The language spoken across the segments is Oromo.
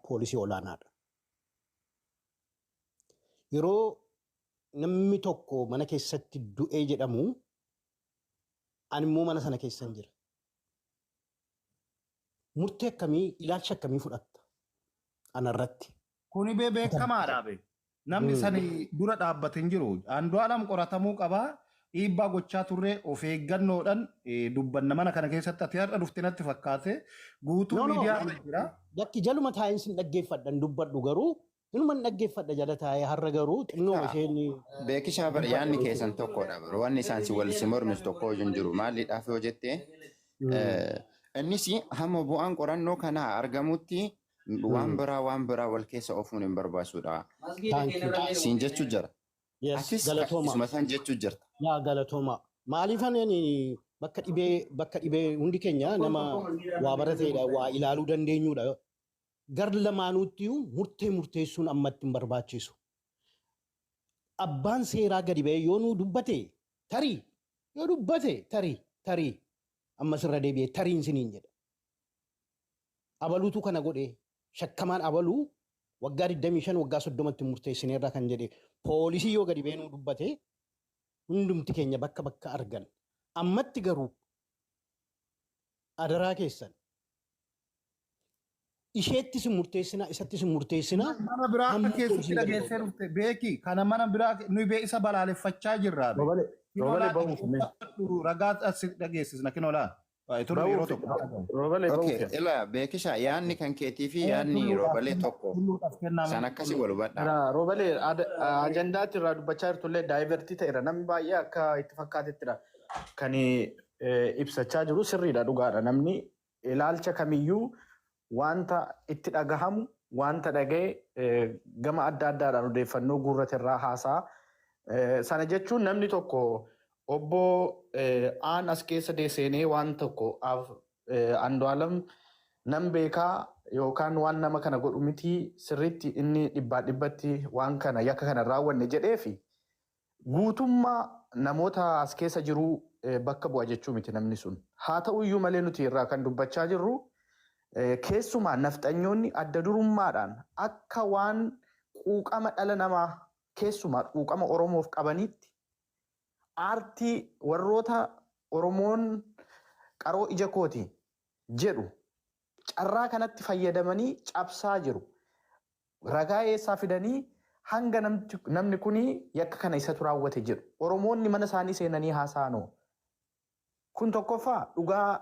Poolisii olaanaadha. Yeroo namni tokko mana keessatti du'ee jedhamu, ani immoo mana sana keessan jira. Murtee akkamii, ilaalcha akkamii fudhatta anarratti? Kuni bee beekamaadha be. Namni sani dura dhaabbate hin jiru. Andu'aalam qoratamuu qaba. Dhiibbaa gochaa turre of eeggannoodhaan dubbanna mana kana keessatti ati har'a dhufte natti fakkaate. Guutuu No, no. miidiyaa irra jira. Lakki, jaluma taa'een sin dhaggeeffadha, hin dubbadhu, garuu inuma hin dhaggeeffadha jala taa'ee. Har'a garuu xinnoo isheen Beekishaa, bara yaadni keessan tokkodha. Bara wanni isaan si wal si mormisu tokko hin jiru. Maaliidhaaf yoo jette, innis hamma bu'aan qorannoo kanaa argamutti waan biraa wal keessa oofuun hin barbaachisuudha. Thank you. Siin jechuu jira. Yes, Atis galatooma. isuma san jechuu jirta. Yaa, galatooma. Maaliif ani bakka dhibee hundi keenya nama waa barateedha, waa ilaaluu dandeenyudha. Gar lamaanuutti murtee murteessuun ammatti hin barbaachisu. Abbaan seeraa gadi ba'ee yoo nuu dubbate tarii, yoo dubbate tarii ammas irra deebi'ee tariin siniin jedha. Abaluutu kana godhe, shakkamaan abaluu waggaa 25, waggaa 30tti murteessineerra kan jedhe poolisii yoo gadi ba'ee nuu dubbate, hundumti keenya bakka bakka argan. Ammatti garuu adaraa keessan, isheettis hin murteessinaa, isattis hin murteessinaa. Mana biraa Hamma keessatti poolisiin gadi dhageessee ba'u. dhufte beeki. Kana mana biraa nuyi bee isa balaaleffachaa jirra. Be. Roobale, roobale Kinolaa bahuuf mee. ragaa as dhageessisna kinolaa. Turu yeroo Bahuuf tokko. roobale Okay, bahuuf. ila beekishaa, yaadni kan keetii fi yaadni roobalee tokko. Tulluudhaaf kenname. San akkasii wal hubadhaa. Irraa roobale ajandaatti irraa dubbachaa jirtullee divert ta'eera. Namni baay'ee akka itti fakkaatettidha kan ibsachaa jiru. Sirriidha, dhugaadha. Namni ilaalcha kamiyyuu wanta itti dhagahamu, wanta dhaga'e, gama adda addaadhaan odeeffannoo guurrate irraa haasa'a. Sana jechuun namni tokko obbo aan as keessa seenee waan tokko Andu'aalam nan beekaa yookaan waan nama kana godhu miti, sirriitti inni dhibbaa dhibbatti waan kana yakka kana raawwanne jedhee fi guutummaa namoota as keessa jiruu bakka bu'a jechuu miti namni sun. Haa ta'u iyyuu malee, nuti irraa kan dubbachaa jirru keessumaa nafxanyoonni adda durummaadhaan akka waan quuqama dhala namaa, keessumaa quuqama Oromoof qabanitti, aartii warroota Oromoon qaroo ija kooti jedhu carraa kanatti fayyadamanii cabsaa jiru. Ragaa eessaa fidanii hanga namni kuni yakka kana isatu raawwate jedhu? Oromoonni mana isaanii seenanii haasa'anoo. Kun tokkoffaa dhugaa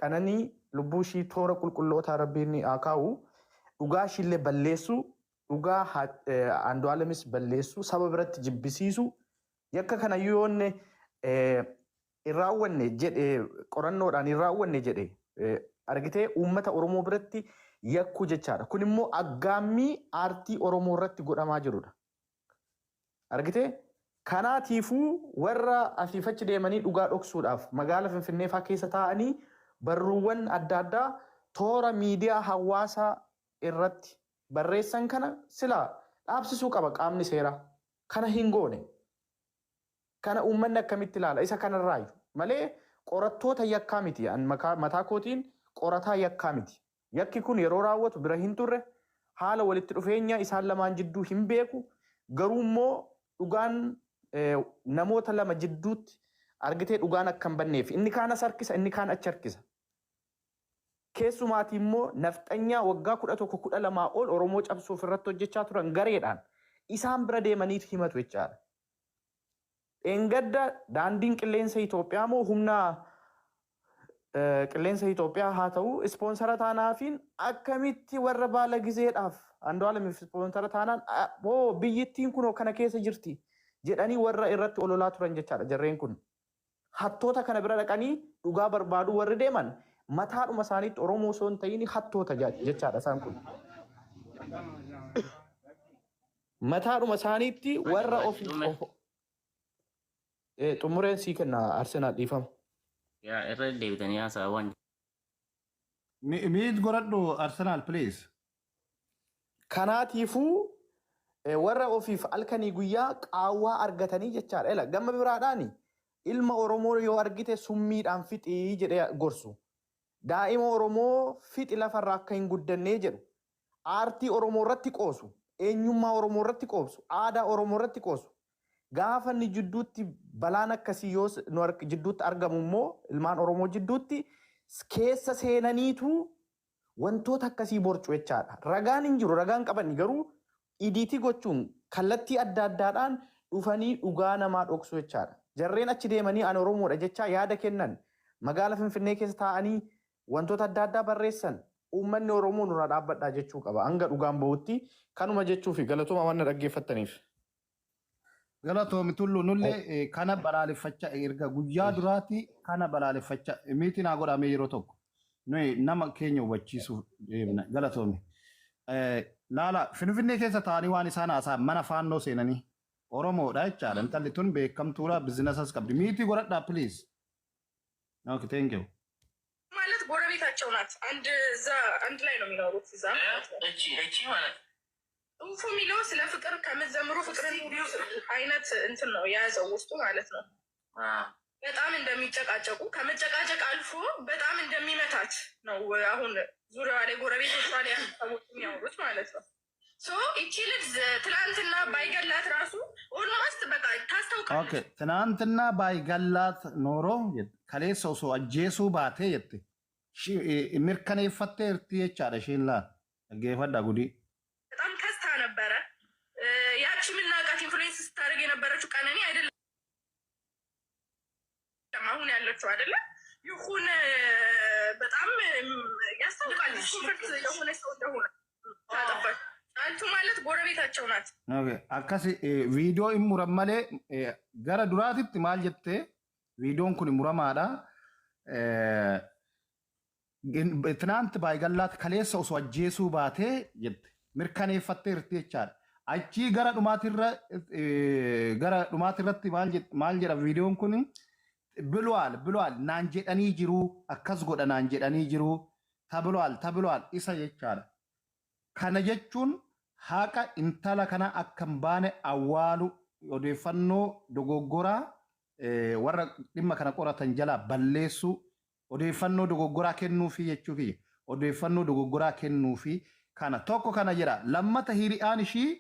qananii lubbuu ishii toora qulqullootaa rabbiin haa kaa'u. Dhugaa ishiillee balleessu, dhugaa Andu'aalamis balleessu, saba biratti jibbisiisu, yakka kana yoo inni hin raawwanne jedhe, qorannoodhaan hin raawwanne jedhe, argitee, uummata Oromoo biratti yakkuu jechaadha. Kun immoo aggaammii aartii Oromoo irratti godhamaa jirudha. Argitee, kanaatiifuu warra asiif achi deemanii dhugaa dhoksuudhaaf magaala Finfinnee fa'aa keessa taa'anii barruuwwan adda addaa toora miidiyaa hawaasaa irratti barreessan kana silaa dhaabsisuu qaba qaamni seeraa. Kana hin goone. Kana uummanni akkamitti ilaala? Isa kanarraayu malee qorattoota yakkaa miti. An mataa kootiin qorataa yakkaa miti. Yakki kun yeroo raawwatu bira hin turre, haala walitti dhufeenya isaan lamaan jidduu hin beeku. Garuu immoo dhugaan namoota lama jidduutti, argitee, dhugaan akka hin banneef inni kaan as harkisa, inni kaan achi harkisa. Keessumaatii immoo nafxanyaa waggaa 11, 12 ol Oromoo cabsuuf irratti hojjechaa turan gareedhaan isaan bira deemaniitu himatu jechaadha. Dheengadda daandiin qilleensa Itoophiyaa moo humna qilleensa Itoophiyaa haa ta'u, sponsor taanaafiin akkamitti warra baala gizeedhaaf Andu'aalamiif sponsor taanaan moo biyyittiin kunoo kana keessa jirti jedhanii warra irratti ololaa turan jechaadha jarreen kun. Hattoota kana bira dhaqanii dhugaa barbaaduu warri deeman mataadhuma isaaniitti Oromoo osoo hin ta'in hattoota jechaadha isaan kun. Mataadhuma isaaniitti warra ofi xumureen sii kenna, Arsenaal, dhiifama. Yaa, irra deebitanii haasa'aa. Mute godhadhu Arsenal, please. Kanaatiifuu warra ofiif halkanii guyyaa qaawwaa argatanii jechaadha. Ela gama biraadhaani ilma Oromoo yoo argite summiidhaan fixii jedhee gorsu. Daa'ima Oromoo fixi, lafarraa akka hin guddannee jedhu. Aartii Oromoo irratti qoosu, eenyummaa Oromoo irratti qoosu, aadaa Oromoo irratti qoosu. Gaafa inni jidduutti balaan akkasii yoo nu jidduutti argamu immoo ilmaan Oromoo jidduutti keessa seenaniitu wantoota akkasii borcu jechaadha. Ragaan hin jiru, ragaan qaban garuu edit gochuun kallattii adda addaadhaan dhufanii dhugaa namaa dhoksu jechaadha. Jarreen achi deemanii ani Oromoodha jechaa yaada kennan, magaala Finfinnee keessa taa'anii wantoota adda addaa barreessan, uummanni Oromoo nurraa dhaabbadhaa jechuu qaba. Hanga dhugaan bahutti kanuma jechuu fi galatooma waan na dhaggeeffattaniif. Galatoomi Tulluu. Nullee kana balaaleffachaa erga guyyaa duraati kana balaaleffachaa miitii naa godhame yeroo tokko nuyi nama keenya hubachiisuuf deemna. Galatoomi. Laala, Finfinnee keessa taa'anii waan isaan haasa'an mana faannoo seenanii Oromoodha jechaadha. Intalli tun beekamtuudha, businessas qabdi. Mute godhadhaa, please. Okay, thank you. ማለት ጎረቤታቸው ናት። አንድ እዛ አንድ ላይ ነው የሚኖሩት እዛ ማለት ነው። እቺ እቺ ማለት ጽሁፉ የሚለው ስለ ፍቅር ከምትዘምሩ ፍቅርን ሁሉ አይነት እንትን ነው የያዘው ውስጡ ማለት ነው። በጣም እንደሚጨቃጨቁ፣ ከመጨቃጨቅ አልፎ በጣም እንደሚመታት ነው አሁን ዙሪያዋ ላይ ጎረቤቶቿ ላይ ያሉ ሰዎች የሚያወሩት ማለት ነው። So ይቺ ልጅ ትላንትና ባይገላት ራሱ almost በቃ ታስታውቃለች። Okay, ትናንትና ባይገላት ኖሮ፣ kaleessa osoo ajjeesuu baatee jette mirkaneeffatteerti jechaadha isheen. Laal, dhaggeeffadhaa gudii. በጣም ከስታ ነበረ። ያቺ የምናውቃት influence ስታደርግ የነበረችው ቀነኒ አይደለም አሁን ያለችው አይደለም። ይሁን በጣም ያስታውቃል discomfort የሆነ ሰው እንደሆነ ታጠባች። ጫልቱ ማለት ጎረቤታቸው ናት። Okay, akkas viidiyoo hin muran malee gara duraatitti maal jettee, viidiyoon kun muramaadha. ትናንት ባይገላት, kaleessa osoo ajjeesuu baatee jette, mirkaneeffatteerti jechaadha. Achii gara dhumaatirratti maal jedha viidiyoon kun? ብሏል ብሏል naan jedhanii jiru, akkas godha naan jedhanii jiru, ተብሏል ተብሏል isa jechaadha. Kana jechuun haqa intala kana akka hin baane awwaalu, odeeffannoo dogoggoraa warra dhimma kana qoratan jalaa balleessuu, odeeffannoo dogoggoraa kennuufi jechuu kiyya. Odeeffannoo dogoggoraa kennuufi kana tokko kana jedha. Lammata hiriyaan ishii,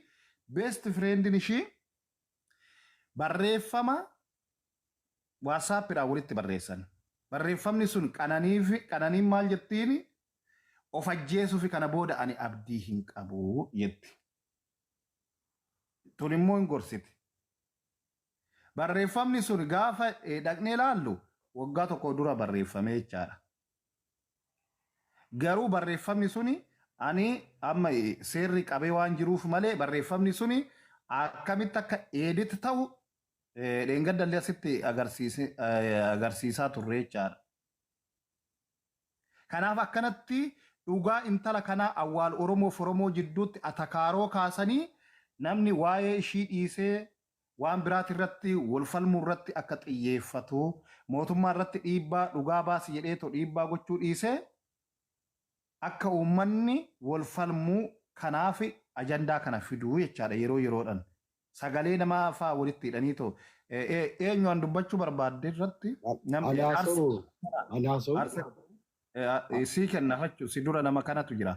best friendin ishii, barreeffama WhatsAppiidhaan walitti barreessan. Barreeffamni sun qananii fi qananiin maal jettiin? Of ajjeesuu fi kana booda ani abdii hin qabu jetti. Tun immoo hin gorsite. Barreeffamni sun gaafa dhaqnee ilaallu waggaa tokko dura barreeffame jechaadha. Garuu barreeffamni suni ani amma seerri qabee waan jiruuf malee barreeffamni suni akkamitti akka edit ta'u dheengaddallee asitti agarsiisaa turre jechaadha. Kanaaf akkanatti dhugaa intala kanaa awwaal, Oromoof Oromoo jidduutti atakaaroo kaasanii namni waa'ee ishii dhiisee waan biraati irratti wal falmuu irratti akka xiyyeeffatu, mootummaa irratti dhiibbaa dhugaa baasi jedheetoo dhiibbaa gochuu dhiisee akka uummanni wal falmuu kanaaf ajandaa kana fiduu jechaadha yeroo yeroodhaan. Sagalee namaa fa'aa walitti hidhaniitoo eenyu an dubbachuu barbaadde irratti namni Anaasa'u. Anaasa'u. Sii kenna fachuu si dura nama kanatu jira.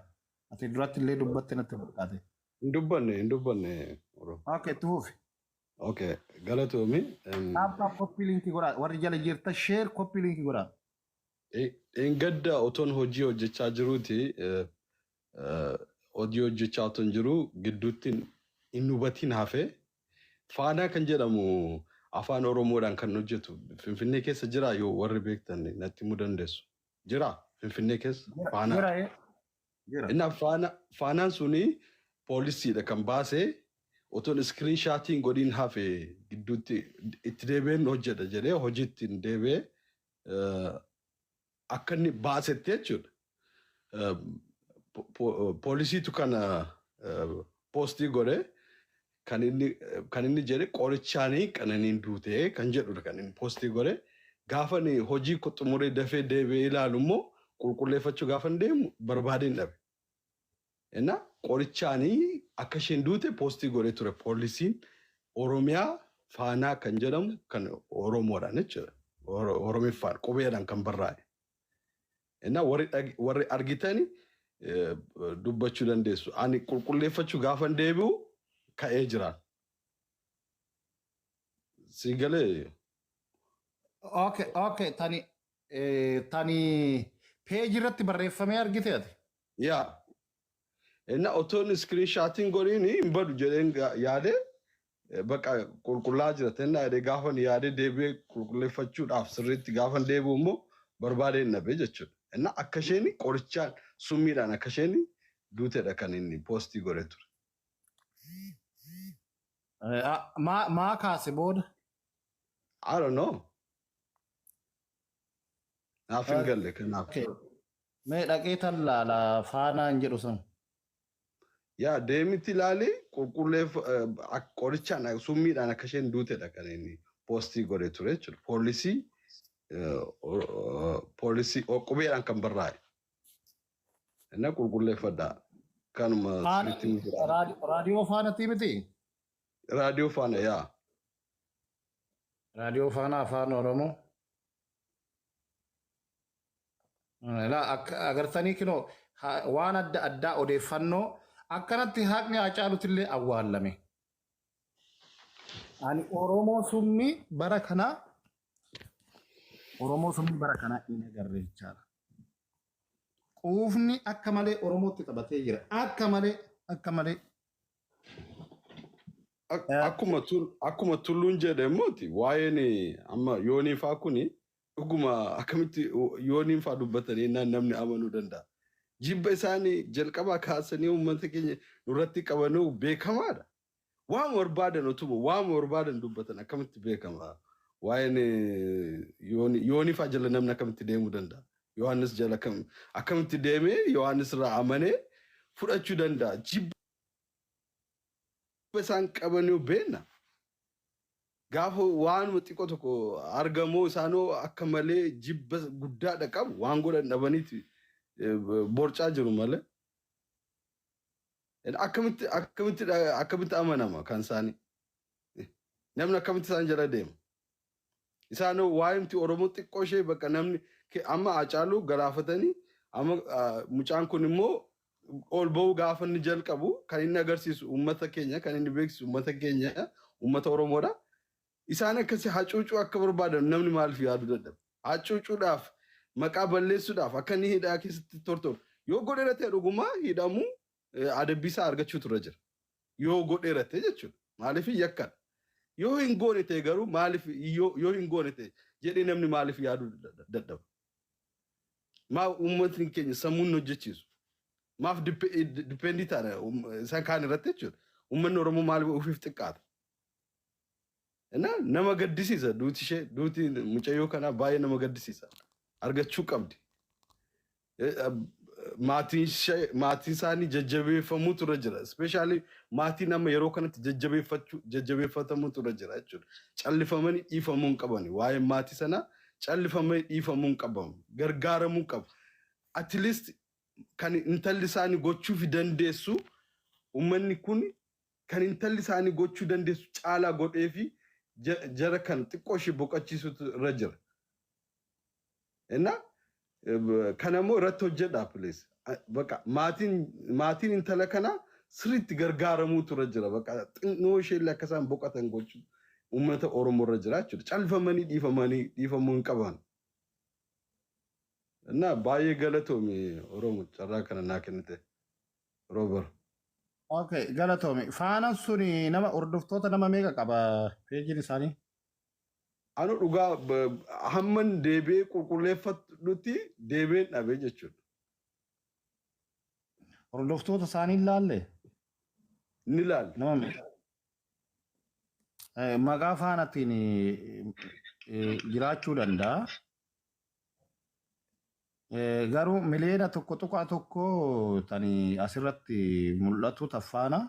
Ati duratti illee dubbatte natti fakkaate. Hin dubbanne, hin dubbanne. Okay, itti fufi. Okay, galatoomi. Tap tap, copy link godhaa. Warri jala jirta share, copy link godhaa. Gadda otoon hojii hojjechaa jiruuti, hojii hojjechaa otoon jiru gidduutti hin hubatiin hafe. Faanaa kan jedhamu afaan Oromoodhaan kan hojjetu Finfinnee keessa jira, yoo warri beektan natti himuu dandeessu. Jira Finfinnee keessa Faanaa. Jira jira. Innaa faanaan suni poolisiidha kan baasee, otoon screenshotiin godhiin hafe gidduutti itti deebi'een hojjedha jedhee hojiitti deebi'ee akka inni baasetti jechuudha. Poolisiitu kana post godhe. Kan inni jedhe qorichaanii qananiin duutee kan jedhudha kan inni post godhe. Gaafa inni hojii xumuree dafee deebi'ee ilaalu immoo qulqulleeffachuu gaafa inni deemu barbaadeen dhabe. Innaa qorichaanii akka isheen duute post godhee ture poolisiin Oromiyaa Faanaa kan jedhamu kan Oromoodhaan jechuudha. Oromiffaan qubeedhaan kan barraa'e. Innaa warri argitani dubbachuu dandeessu. Ani qulqulleeffachuu gaafan deebi'u ka'ee jiraan. Si galee. Okay, tani peejii irratti barreeffamee argite ati? Yaa. Inna otoon screenshotiin godhiin hin badu jedheen yaade bakka qulqullaa jira. Tennaa jedhee gaafan yaadee deebi'ee qulqulleeffachuudhaaf sirriitti gaafan deebi'u immoo barbaadeen dhabe jechuudha. Inna akka isheen qorichaan summiidhaan akka isheen duutedha kan inni poostii godhe ture. Maa kaase booda? I don't know. Naaf hin galle kanaaf. Mee dhaqee tan laala faanaan jedhu sun. Yaa, deemiti ilaali, qulqulleef qorichaan summiidhaan akka isheen duutedha kan inni poostii godhe ture jechuudha. Poolisii qubeedhaan kan barraa'e. Inni qulqulleeffadhaa. Kanuma sirriitti. Raadiyoo faanatii miti? Raadiyoo faana, yaa. Raadiyoo faana afaan Oromoo. Agartanii kinoo waan adda addaa odeeffannoo akkanatti haqni Haacaaluutillee awwaallame. Ani Oromoo summii bara kanaa, Oromoo summii bara kanaa hin agarre jechaadha. Quufni akka malee Oromootti taphatee jira. Akka malee, akka malee. Akkuma tulluun jedhe immooti, waa'een amma yoonii faa kuni dhuguma akkamitti yooniin faa dubbatanii namni amanuu danda'a? Jibba isaanii jalqabaa kaasanii uummata keenya nurratti qabanuu beekamaadha. Waan barbaadan utuma waan barbaadan dubbatan akkamitti beekama? Waa'een yoonii faa jala namni akkamitti deemuu danda'a? Yohaannis jala akkamitti deemee Yohaannis irraa amanee fudhachuu danda'a? Jibba isaan qabanuu beekna. Gaafa waan xiqqoo tokko argamu isaanoo akka malee jibba guddaadha qabu, waan godhan dhabaniiti borcaa jiru malee. Akkamitti amanama kan isaanii? Namni akkamitti isaan jala deema? Isaanoo waa'imti Oromoo xiqqoo ishee bakka namni amma Haacaaluu galaafatanii, amma mucaan kun immoo ol ba'uu gaafa inni jalqabu kan inni agarsiisu uummata keenya, kan inni beeksisu uummata keenya, uummata Oromoodha. Isaan akkasii hacuucuu akka barbaadan namni maaliif yaaduu dadhaba? Hacuucuudhaaf, maqaa balleessuudhaaf akka inni hidhaa keessatti tortoru yoo godheera ta'e, dhugumaa hidhamuu adabbii isaa argachuu tura jira. Yoo godheera ta'e jechuudha. Maaliif yakkadha? Yoo hin goone ta'e garuu, maaliif yoo hin goone ta'e jedhee namni maaliif yaaduu dadhaba? Maa uummatni keenya sammuun hojjechiisu? Maaf depend taana isaan kaan irratti jechuudha? Uummanni Oromoo maaliif ofiif xiqqaata? Nama gaddisiisa duuti ishee, duuti mucayyoo kanaa baay'ee nama gaddisiisa. Argachuu qabdi. Maatiin isaanii jajjabeeffamuutu irra jira. Especially maatiin amma yeroo kanatti jajjabeeffatamuutu irra jira jechuudha. Callifamanii dhiifamuu hin qabani. Waa'ee maatii sanaa callifamanii dhiifamuu hin qabamu. Gargaaramuu qabu. At least kan intalli isaanii gochuuf dandeessu, uummanni kun kan intalli isaanii gochuu dandeessu caalaa godhee fi jara kan xiqqoo ishee boqochiisutu irra jira. Innaa kana immoo irratti hojjedhaa, please. Bakka maatiin intala kanaa sirriitti gargaaramuutu irra jira. Bakka xinnoo ishee illee akka isaan boqotan gochuu uummata Oromoo irra jira jechuudha. Callifamanii dhiifamanii dhiifamuu hin qaban. Innaa baay'ee galatoomi Oromoo, carraa kana naa kennite. Roobar. Okay, galatoomi. Faanaan suni nama hordoftoota nama meeqa qaba peejiin isaanii? Anu dhugaa hamman deebi'ee qulqulleeffadhutti deebi'een dhabee jechuudha. Hordoftoota isaanii ilaalle? Ni ilaalle. Nama meeqa? Maqaa faanaatiin jiraachuu danda'a. Garuu 1.1 miliyoona tani asirratti mul'atu taffaana.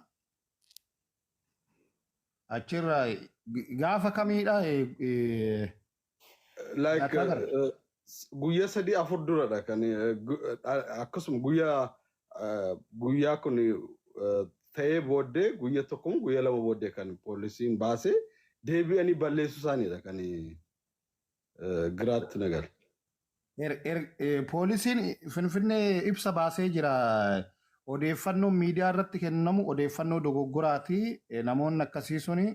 Achirraa gaafa kamiidha? Like guyyaa 3-4 duradha kan akkasuma guyyaa kun ta'ee booddee, guyyaa tokko guyyaa 2 booddee kan poolisiin baasee deebi'anii balleessuu isaaniidha kan giraatti nagale. Poolisiin Finfinnee ibsa baasee jira. Odeeffannoon miidiyaa irratti kennamu odeeffannoo dogoggoraati. Namoonni akkasii suni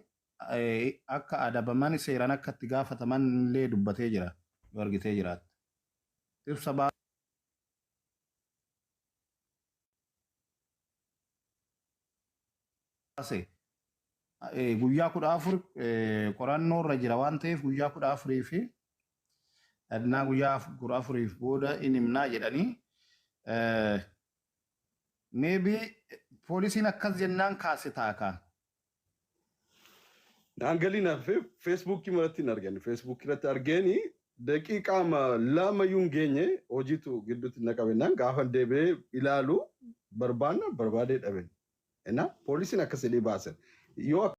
akka adabaman, seeraan akka itti gaafataman illee dubbatee jira. Yoo argitee jiraatte. Ibsa baase. Guyyaa 14 qorannoo irra jira waan ta'eef, guyyaa 14 fi innaa guyyaa 14f booda in himnaa jedhanii, maybe poolisiin akkas jennaan kaase taakaa. Naan galiin hafe Feesbuukii irratti hin arganne. Feesbuukii irratti argeeni daqiiqaa 2 iyyuu hin geenye, hojiitu gidduutti na qabennaan gaafa deebi'ee ilaalu barbaanna barbaadee dhabe. Innaa poolisiin akkas jedhee baasan. Yoo